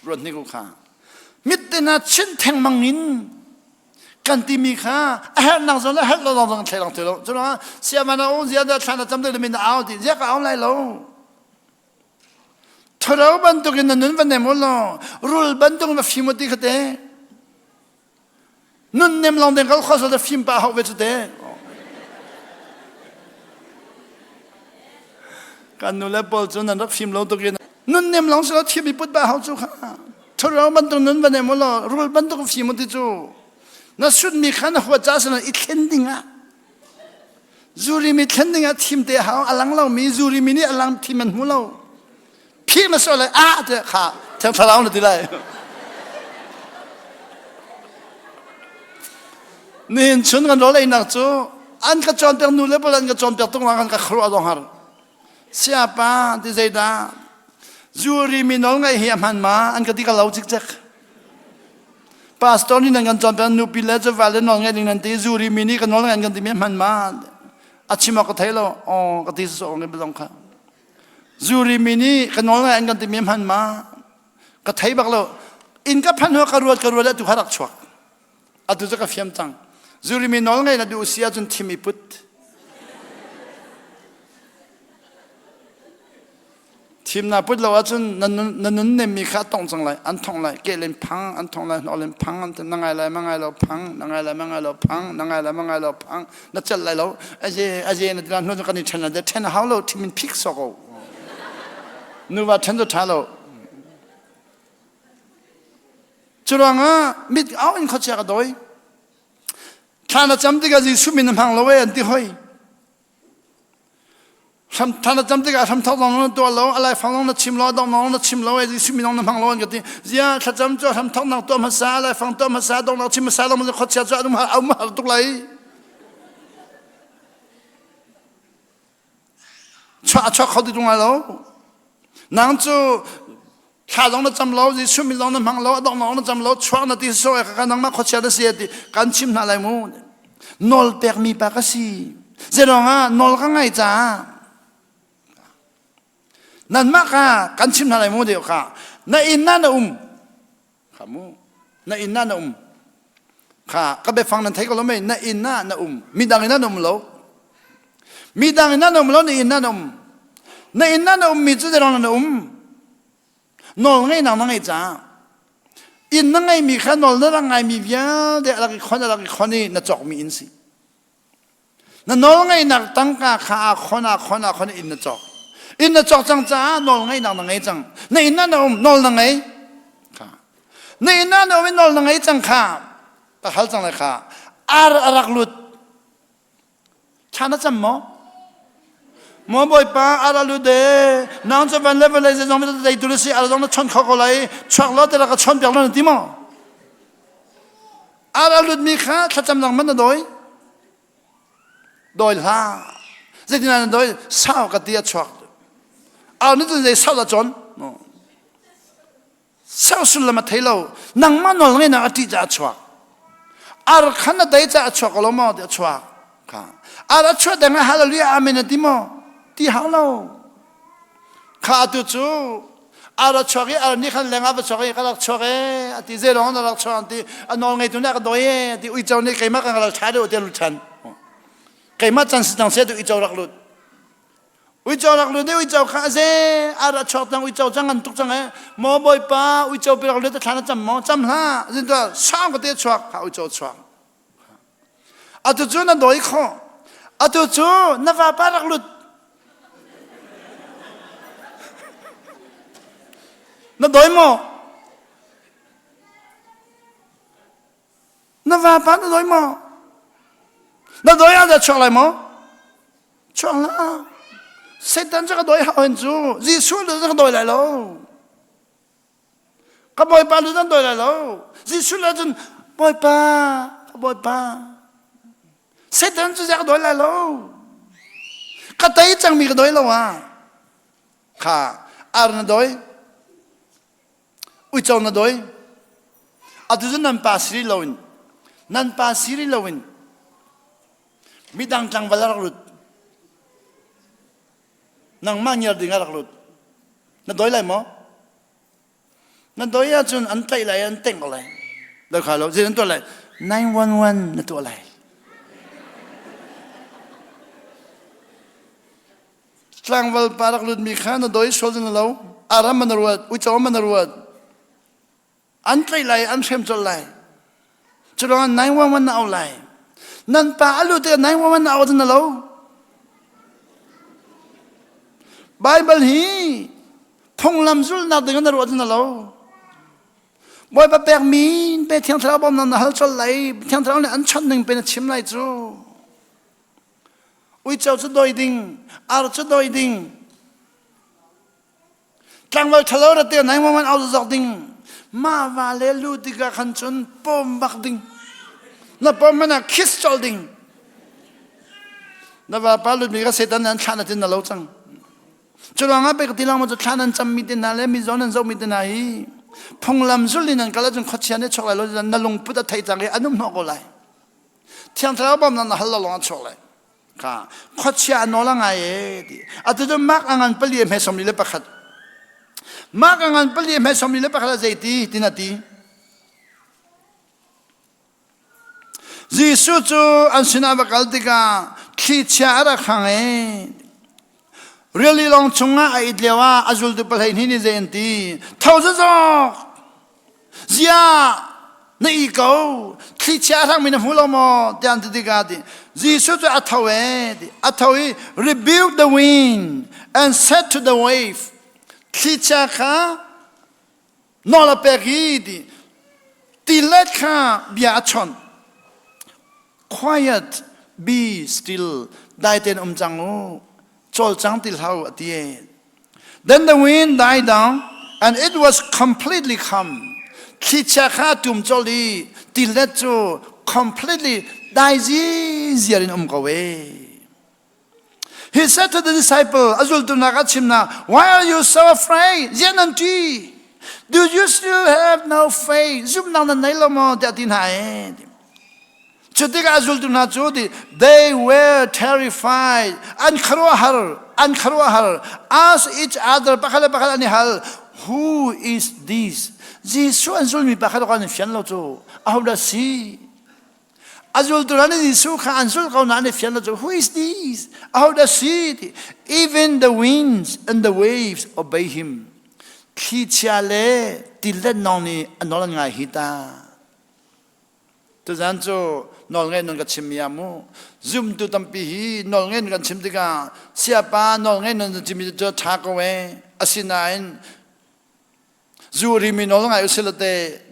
Ruat hnik u kha. Mit te na chin thengmang in kan timi kha a herhnak zong le herh lo zong thlei lang lo. Cu ruangah siama na um zia da thla na cam deuh min na au ti zia ka au lai lo. Thalo bantuk in na nun va nem u law rul bantuk na fim u ti kha te. Nun nem long deng kal kho so fim pa hau ve cu te. Kan nu le pawl cu nan rak fim lo tuk in nun nem long silo thiam i put ba hau cu kha. Thalo bantuk nun va nem u law rul bantuk fim u ti cu. Na sut mi kha na huat ca silo i thlen ding ah Zuri mi thlen ding ah thim te hau a lang lo mi zuri mi nih a lang thim an hmu lo. Phih ma so lai a te kha thiang thlarau na ti lai. Nihin chun kan rawl einak cu an ka cawnpiak nu le pawl an ka cawnpiak tung kan ka khuruah dong har. Siapa ti zeidah zuri mi nawl ngaih hi a hman ma an ka ti ka lo cikcek. Pastor nih nan kan cawnpiak nupi le cu val le nawl ngaih ding nan ti zuri mi nih ka nawl ngaih kan ti mi a hman ma a chim awk ka thei lo aw ka ti sawh ngi belong kha. Zuri mi nih ka nawl ngai an kan timi hman ma ka thei bak lo inn ka phan ka ruat ka ruat atu kha rak chuak atu cu ka fiam cang zuri mi nawl ngai na duh si ahcun thim i put thim na put lo ahcun na nun nem mi kha tong cang lai an thong lai ke len phang an thong lai hnok len phang an na ngai lai ma ngai lo phang na ngai lai ma ngai lo phang na ngai lai ma ngai lo phang na celh lai lo aje aje na tila hnu kan i then la then hau lo thimin phik so ko nuva then cu tha lo curuangah mit au in khuachia ka doi thla na cam tikah Jesuh min na hmang lo e an ti hoi Thla na cam tikah hramthok zong na tuah lo, a laifang zong na chim lo, a dongnak zong na chim lo, Jesuh min zong na hmang lo an ka ti. Zia thlacam cu hramthok nak tuah hmasa, a laifang tuah hmasa, dongnak chim hmasa, dongnak khuachia cu a um har tuk lai. Chuah chuak kho ti tung lai lo. Nang cu thla zong na cam lo, Jesuh min zong na hmang lo, a dongnak na cam lo, chuak na ti so ka nangmah khuachia na si ti kan chim hna lai mu. Nawl pekmi pa ka si. Zeidong ah nawl ka ngai caah nanmah kha kan chim hna lai mu deuh kha na inn ah na um kha mu na inn ah na um kha ka biafang nan thei ko lo mei na inn ah na um midang inn ah na um lo midang inn ah na um lo na inn ah na um na inn ah na um mi cu zeidong na um Nawl ngeihnak na ngeih caah inn na ngeihmi kha nawl na rak ngaimi vialte a rak i khon a rak i khon i na cawkmi inn si. Na nawl ngeihnak tangka kha aa khon aa khon aa khon i inn na cawk. Inn na cawk cang caah nawl ngeihnak na ngei cang. Na inn ah na um nawl na ngei. Kha. Na inn ah na um i nawl na ngei cang kha. Ka hal cang lai kha. Ar a rak lut. Thla na cam maw? Maw Bawipa ara lu de nang cu van le vawlei zeizong vialte zei tu na si ara zong na chon kho ko lai chuak lo te ka chon piak lo na ti maw? Ara lut mi kha thlacam lang man na dawi dawi hlah zeitin na dawi sau ka ti a chuak ar ni tu zei sau la chon Sau sullam a thei lo. Nangmah nawl ngeinak a ṭih caah a chuak. Ar khan a dei caah a chuak lo maw ti a chuak. Kha. Ar a chuah deng ah hallelujah amen a ti maw? Ti hau lo. Kha atu cu ar a chuak i ar nih khan leng ah va chuak i ka rak chuak e a ti zeilong na rak chuak an ti a nawl ngeitu nih a ka dawi e a ti uico nih keimah kan ral ṭha deuh ti a lut ṭhan. Keimah can si cang seh tu uico rak lut. Uico rak lut i uico kha a ze a ra chuak cang uico cang ngan tuk cang e maw bawipa uico pi rak lut a thlan a cam maw cam hlah zin tu sang ka te chuak kha uico chuak atu cu na dawi kho atu cu na vapa rak lut na dawi maw Na vapa na dawi maw? Na dawi ah dah chuak lai maw? Chuak hlah. Satan cu ka dawi hau hen cu. Jesuh lu ka dawi lai lo. Ka bawipa lu nan dawi lai lo. Jesuh le cun bawipa, ka bawipa. Satan cu ka dawi lai lo. Ka tei cangmi ka dawi lo ah. Kha ar na dawi. Uico na dawi. Atu cu nan pa si rih loin nan pa si rih loin midang tlangval a rak lut. Nangmah ngiar ding a rak lut. Na dawi lai maw? Na doi ahcun an tlaih lai an tengh lai. Doi kha lo zei an tuah lai? 911 na tuah lai. Tlangval pa rak lutmi kha na doi sual na lo. Aram man na ruat, uico man na ruat. An tlaih lai, an hrem colh lai. Cu ruangah 911 na au lai. Nan pa a lut tikah 911 na au na lo. Bible hi phunglam zulhnak ding na ruah na lo. Bawipa pek mi pe thiang thlarau bawmnak na hal colh lai. Thiang thlarau nih an chawnh ning pe na chim lai cu. Uico cu doi ding, ar cu doi ding. Tlangval ṭhalo ra te nai man au zok ding. Mah va le lu tikah khan cun pawm bak ding. Na pawm man ah kiss colh ding. Na vapa lutmi kha Satan nih an thlah na tin na lo cang. Cu ruangah pek ti lang cu thla nan cammi te hna le mizaw nan zohmi te hna hi phunglam zul in nan kal ahcun khuachia nih chuak lai lo na lungput a thei cang i an um hnawh ko lai. Thiang Thlarau bawmnak na hal lo lawng a chuak lai. Kha khuachia a nawl a ngai e ti. Atu cu Mark a ngan pali hme 41. Mark a ngan pali hme 41 a zei ti tin a ti. Jesuh cu an sinah va kal tikah thlichia a rak hrang i rili lawng chungah a it lioah a zultu pahleihnih nih zei an ti tho zazawk ziah na i ko thlichia a hrangmi na hmu lo maw tiah an ti tikah ti Jesuh cu a tho e ti a tho i rebuke the wind and said to the wave thlichia kha nawl a pek i ti tilet kha bia a chawnh quiet be still dai tein um cang u cawl cang ti hlah a ti then the wind died down and it was completely calm thlichia kha tum col i tilet cu completely dai ziziar in um ko e He said to the disciple, a zultu hna kha chim hna, why are you so afraid? Ziah nan ṭih? Do you still have no faith? Zumhnak nan nei lo maw? tiah ti hna e. Cu tikah a zultu hna cu ti, they were terrified. An khuaruahhar, an khuaruahhar. Ask each other, pakhat le pakhat an i hal, who is this? Jesuh an zulmi pakhat an fian lo cu, ahodah si? A zultu hna nih Jesuh kha an zulh ko nain an i fian lo cu who is this? Ahodah si? Ti. Even the winds and the waves obey him. Thlichia le tilet nawng nih a nawl an ngai hi ta. Tuzan cu nawlngaih nun ka chimmi ah mu zumtu tampi hi nawlngaih nun kan chim tikah siapa nawlngaih nun na chimmi cu ṭha ko ee asinain zu rimi nawl ngai usih law teh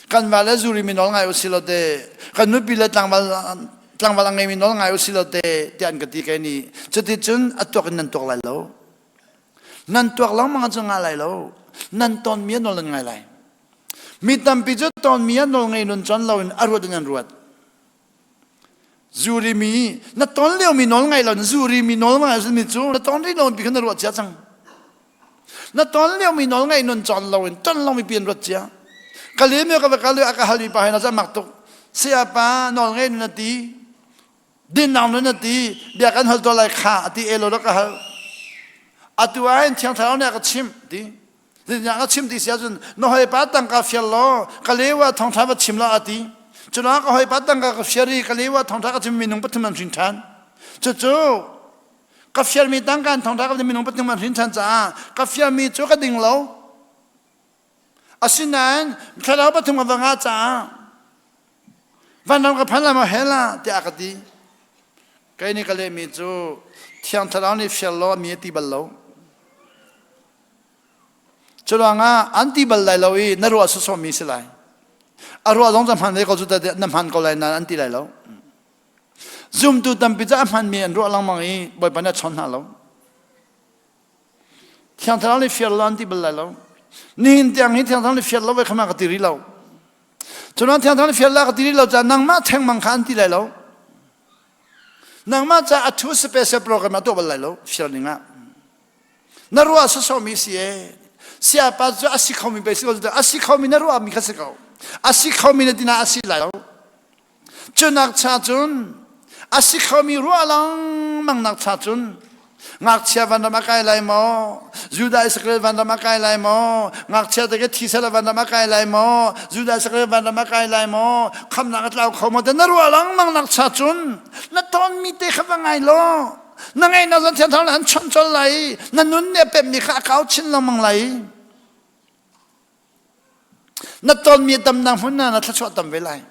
Kan va le zuri mi nawl ngai usih law te kan nupi le tlangval tlangval a ngeimi nawl ngai usih law te tiah an ka ti kei nih cuticun a tuak in nan tuak lai lo nan tuak lengmang ahcun ngah lai lo nan tonmi a nawl nan ngai lai mi tampi cu tonmi a nawl ngei nun con loin a ruat in an ruat Zuri mi na ton lio mi nawl ngai lo zuri mi nawl ngai mi cu na ton rih lo pi khan na ruah cia cang na ton lio mi nawl ngai nun con lo in ton lo mi pi an ruat cia ka le mi ka va kal ka hal mi pa hai na mak tuk saya pa nawl ngai nun ati din nang nun ati bia kan hal to lai kha ati elo ka hal atu ah in thiang thlarau nih a ka chimh ti Zeitindah ka chim ti si ahcun na hawipa tangka fial law ka lewa thawngṭha va chim law a ti. Cunah ka hawipa tangka ka fial i ka lewa thawngṭha ka chim minung pathum an hrin ṭhan. Cucu ka fialmi tangka in thawngṭha ka minung pathum an hrin ṭhan caah ka fialmi cu ka ding lo. Asinain thlarau pathum ka va ngah caah vanram ka phan lai maw hell ah tiah a ka ti. Kei nih ka lehmi cu Thiang Thlarau nih fial law mi a ti bal lo. Curuangah an ti bal lai lo i na ruah sawsawhmi si lai. A ruah zong cu hman ve ko cu na hman ko lai nain an ti lai lo. Zumtu tampi cu a hmanmi an ruah lengmang i Bawipa nih a chawn hna lo. Thiang Thlarau nih fial lo an ti bal lai lo. Nihin tiang hi Thiang Thlarau nih fial lo ve khama ka ti rih lo. Curuang Thiang Thlarau nih fial la ka ti rih lo caah nangmah thengmang kha an ti lai lo. Nangmah caah a thu special program a tuah bal lai lo fial ning ah. Na ruah sawsawhmi si ee. Siapa cu a si khomi pei si ko a si khomi na ruahmi kha si ko. A si khomi na tina a si lai lo. Cunak cha cun a si khomi ruah lengmang nak cha cun. Ngakchia vanram a kai lai maw? Judah Israel vanram a kai lai maw? Ngakchia te ke thi sela vanram a kai lai maw? Judah Israel vanram a kai lai maw? Khamnak a tlau kho maw? Te na ruah lengmang nak cha cun na tonmi te kha va ngai law na ngaihnak zan thiang thlarau an chawnh colh lai na nun nih a pemmi kha a kau chin lengmang lai na tonmi a tamnak hmun ah na thluachuah tam ve lai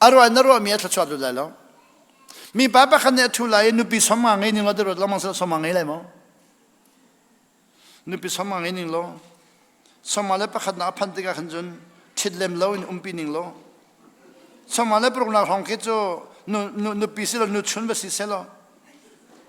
A ruah na ruahmi a thluachuah lut lai lo. Mipa pakhat nih a ṭhu lai i nupi sawmnga ngei ning law ti ruat lengmang seh sawmnga ngei lai maw? Nupi sawmnga ngei ning law sawmnga le pakhatnak a phanh tikah khan cun ṭhit lem lo in umpi ning law sawmnga le paruknak hrawng khi cu nupi si lo nuchun va si seh law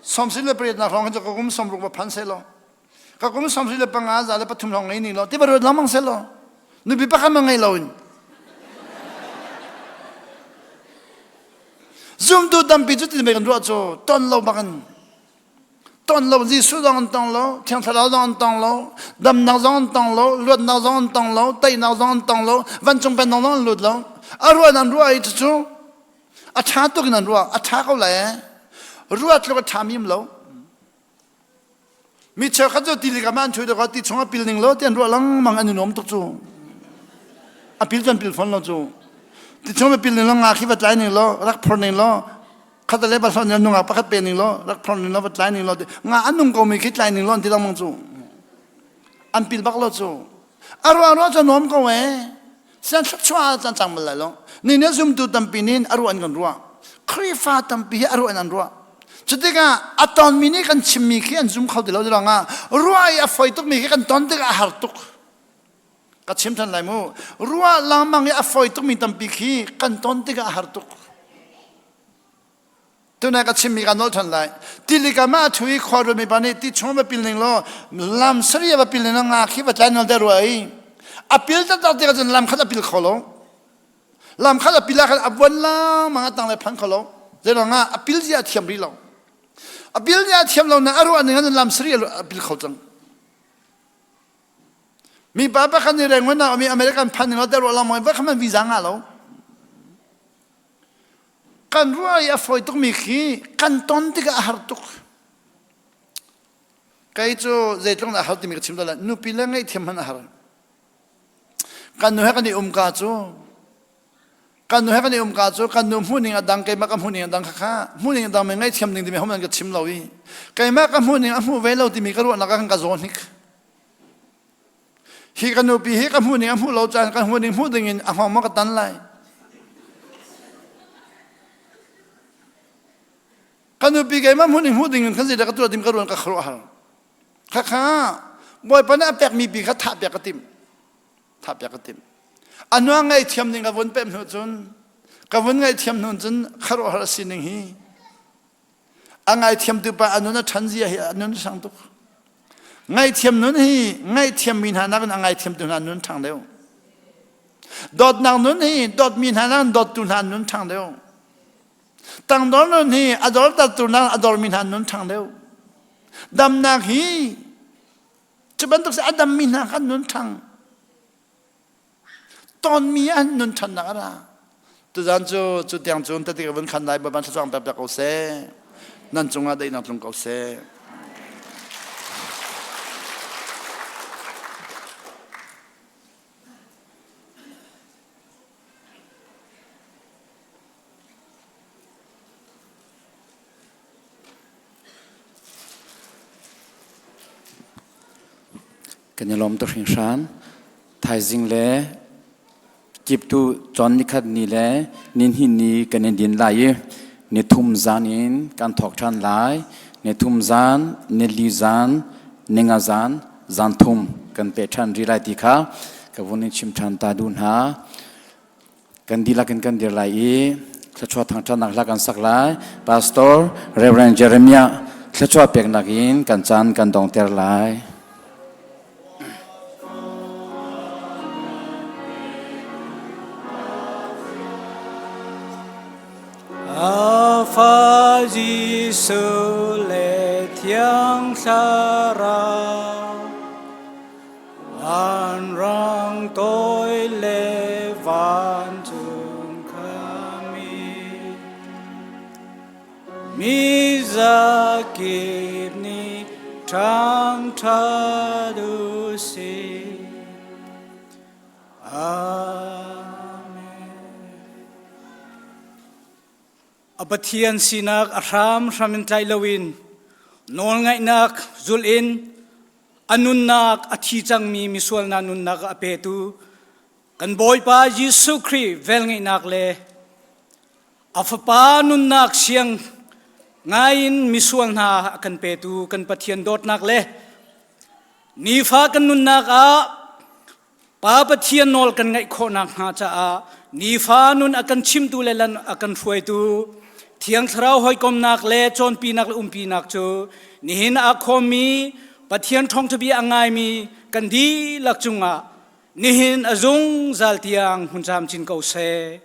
sawm si le pariatnak hrawng khi cu ka kum sawmruk va phan seh law ka kum 75 za le pathum lawng ngei ning law ti ruat lengmang seh law nupi pakhat ma ngei lo in zumtu tampi cu ti kan ruah cu ton lo bakin ton lo Jesuh zong an tong lo Thiang Thlarau zong an tong lo damnak zong an tong lo luatnak zong an tong lo teinak zong an tong lo vancung pennak zong an lut lo a ruah nan ruah i cucu a ṭha tuk in an ruah a ṭha ko lai ruah tluk a ṭha mim lo Mi cheukhat cu tili kam ah an ṭhu dawk ti chungah pil ning law ti an ruah lengmang an i nuam tuk cu. A pil cu an pil fawn lo cu. Ti chung pil ning law nga khi va tlai ning law rak phor ning law khat le va hlon ning nungak pakhat pe ning law rak phor ning law va tlai ning law nga an nung ko mi khi tlai ning law an ti lengmang cu. An pil bak lo cu. A ruah ruah cu nuam ko ee. Sian thluachuah caan cang bal lai lo. Ni nih zumtu tampi nih a ruah in kan ruah. Khrihfa tampi hi a ruah in an ruah. Cutikah a tonmi nih kan chimmi khi an zum kho ti lo ruangah ruah i a foi tukmi khi kan ton tikah a har tuk. Ka chim ṭhan lai mu. Ruah lengmang i a foi tukmi tampi khi kan ton tikah a har tuk. Tunai ka chimmi ka nolh ṭhan lai. Tilikam ah a ṭhu i khuaruat mipa nih ti chung va pil ning law lam sarih va pil ning law nga khi va tlai nawl te rua i a pil taktak tikah cun lam khat a pil kho lo. Lam khat a pil ah khan a buan lengmang a tang le phan kho lo. Zeiruang ah a pil zia a thiam rih lo. A pil zia a thiam lo na a ruah ning ah lam sarih a pil kho cang. Mipa pakhat nih Rangoon ah um i American phan ning law te ruah lengmang i va kha man visa ngah lo. Kan ruah i a fawi tukmi khi kan ton tikah a har tuk. Kei cu zeitluk a har timi ka chim lai. Nupi le ngaihthiam hmanh a har. Kan nu he kan i umka cu kan nu he kan i umka cu kan nu hmuhning a dang keimah ka hmuhning a dang khakha hmuhning a dang mi ngaihthiam ding timi hom nan ka chim lo i keimah ka hmuhning a hmuh ve lo timi ka ruahnak ah khan ka zaw hnik. Hi ka nupi hi ka hmuh ning a hmuh lo caan ka hmuh ning hmuh ding in a hngawng maw ka tan lai. Ka nupi keimah hmuh ning hmuh ding in kan zeidah ka tuah ding ka ruan ka khuaruah har. Khakha Bawipa nih a pekmi pi kha thah piak ka timh. Thah piak ka timh. A nuang ngaihthiam ning ka vun pem hnu cun ka vun ngaihthiam hnu cun khuaruahhar a sining hi A ngaithiamtu pa a nun a ṭhan zia hi a nun a sang tuk. Ngaihthiam nun hi ngaihthiammi hna nakin a ngaithiamtu hna nun ṭhang deuh. Dawtnak nun hi dawtmi hna nakin dawttu hna nun ṭhang deuh. Tangdor nun hi a dortertu nakin a dormi hna nun ṭhang deuh. Damnak hi cu bantuk si a dammi hna kha nun ṭhang. Tonmi an nun ṭhannak a ra. Tuzan cu cu tiang cun tati ka vun khan lai Bawipa thluachuah pek piak ko seh. Nan cungah daihnak tlung ko seh. Kan i lawm tuk hringhran. Thaizing le kiptu cawn nikhat ni le nihnih ni kan in din lai i nithum zan in kan thawk ṭhan lai. Nithum zan, nili zan, ninga zan, zan thum kan pe ṭhan rih lai ti kha ka vun in chim ṭhan ta duh hna. Kan dihlak in kan dir lai i thluachuah thangṭhatnak hla kan sak lai. Pastor Reverend Jeremiah thluachuah peknak in kan caan kan dongter lai. A fa Jesuh le Thiang Thlarau Vanrang toi le vancung khami mi zapi. kip nih ṭhangṭhat u sih. Amen. A Pathian sinak a hramhram in tlaih loin nawlngaihnak zulh in a nunnak a thi cangmi misual hna nunnak a petu kan Bawipa Jesuh Khrih velngeihnak le a Fapa nunnak siang ngaiin misual hna a kan petu kan Pathian dawtnak le nifa kan nunnak ah Pa Pathian nawl kan ngaih khawh nakhnga caah nifa nun a kan chimtu le lan a kan hruaitu Thiang Thlarau hawikomnak le cawnpinak le umpinak cu nihin ah khawmmi Pathian ṭhawngṭhabia a ngaimi kan dihlak cungah nihin a zungzal tiang hun camcin ko seh.